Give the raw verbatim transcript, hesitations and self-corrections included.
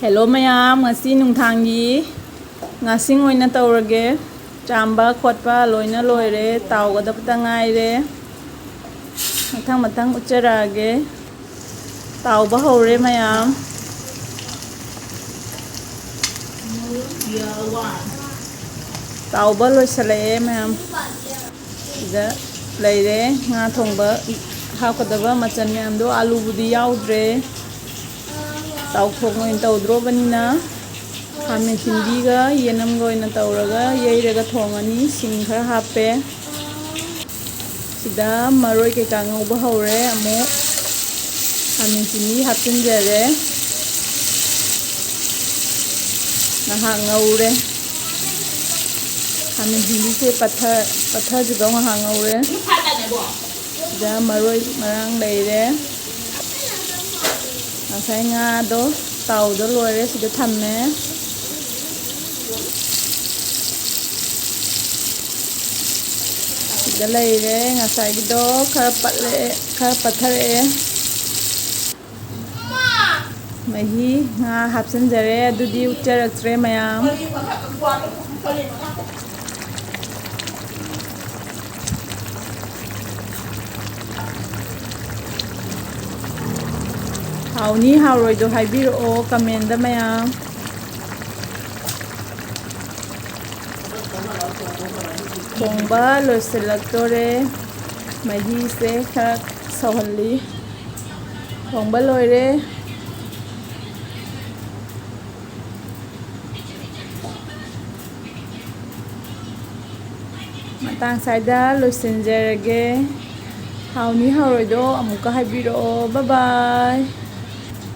Hello ꯃꯌꯥꯝ, ꯉꯁꯤ ꯅꯨꯡꯗꯥꯡꯒꯤ ꯉꯥꯁꯤꯡ ꯑꯣꯏꯅ ꯇꯧꯔꯒꯦ꯫ ꯆꯥꯝꯕ ꯈꯣꯠꯄ ꯂꯣꯏꯅ ꯂꯣꯏꯔꯦ, ꯇꯥꯎꯒꯗꯕꯇ ꯉꯥꯏꯔꯦ꯫ ꯃꯊꯪ ꯃꯊꯪ ꯎꯠꯆꯔꯛꯑꯒꯦ꯫ ꯇꯥꯎꯕ ꯍꯧꯔꯦ ꯃꯌꯥꯝ꯫ ꯇꯥꯎꯕ ꯂꯣꯏꯁꯤꯜꯂꯛꯑꯦ ꯃꯌꯥꯝ꯫ ꯁꯤꯗ ꯂꯩꯔꯦ ꯉꯥ ꯊꯣꯡꯕ ꯍꯥꯞꯀꯗꯕ ꯃꯆꯜ ꯃꯌꯥꯝꯗꯣ꯫ ꯑꯥꯂꯨꯕꯨꯗꯤ ꯌꯥꯎꯗ꯭ꯔꯦ, ꯇꯥꯎꯊꯣꯡ ꯑꯣꯏꯅ ꯇꯧꯗ꯭ꯔꯣꯕꯅꯤꯅ꯫ ꯈꯥꯃꯦꯟ ꯁꯤꯟꯕꯤꯒ ꯌꯦꯅꯝꯒ ꯑꯣꯏꯅ ꯇꯧꯔꯒ ꯌꯩꯔꯒ ꯊꯣꯡꯉꯅꯤ꯫ ꯁꯤꯡ ꯈꯔ ꯍꯥꯞꯄꯦ꯫ ꯁꯤꯗ ꯃꯔꯣꯏ ꯀꯩꯀꯥ ꯉꯧꯕ ꯍꯧꯔꯦ꯫ ꯑꯃꯨꯛ ꯈꯥꯃꯦꯟ ꯁꯤꯟꯕꯤ ꯍꯥꯞꯆꯤꯟꯖꯔꯦ꯫ ꯉꯥꯏꯍꯥꯛ ꯉꯧꯔꯦ꯫ ꯈꯥꯃꯦꯟ ꯁꯤꯟꯕꯤꯁꯦ ꯄꯠꯊ ꯄꯠꯊꯗ꯭ꯔꯤꯐꯥꯎ ꯉꯥꯏꯍꯥꯛ ꯉꯧꯔꯦ꯫ ꯁꯤꯗ ꯃꯔꯣꯏ ꯃꯔꯥꯡ ꯂꯩꯔꯦ꯫ ꯉꯁꯥꯏ ꯉꯥꯗꯣ ꯇꯥꯎꯗ ꯂꯣꯏꯔꯦ, ꯁꯤꯗ ꯊꯝꯃꯦ꯫ ꯁꯤꯗ ꯂꯩꯔꯦ꯫ ꯉꯁꯥꯏꯒꯤꯗꯣ ꯈꯔ ꯄꯠꯂꯛꯑꯦ, ꯈꯔ ꯄꯠꯊꯔꯛꯑꯦ꯫ ꯃꯍꯤ ꯉꯥ ꯍꯥꯞꯆꯤꯟꯖꯔꯦ꯫ ꯑꯗꯨꯗꯤ ꯎꯠꯆꯔꯛꯇ꯭ꯔꯦ ꯃꯌꯥꯝ꯫ ꯍꯥꯎꯅꯤ ꯍꯥꯎꯔꯣꯏꯗꯣ ꯍꯥꯏꯕꯤꯔꯛꯑꯣ ꯀꯃꯦꯟꯗ ꯃꯌꯥꯝ꯫ ꯊꯣꯡꯕ ꯂꯣꯏꯁꯤꯜꯂꯛꯇꯣꯔꯦ꯫ ꯃꯍꯤꯁꯦ ꯈꯔ ꯁꯧꯍꯜꯂꯤ꯫ ꯊꯣꯡꯕ ꯂꯣꯏꯔꯦ꯫ ꯃꯇꯥꯡ ꯁ꯭ꯋꯥꯏꯗ ꯂꯣꯏꯁꯤꯟꯖꯔꯒꯦ꯫ ꯍꯥꯎꯅꯤ ꯍꯥꯎꯔꯣꯏꯗꯣ ꯑꯃꯨꯛꯀ ꯍꯥꯏꯕꯤꯔꯛꯑꯣ꯫ ꯕꯥꯏ ꯕꯥꯏ꯫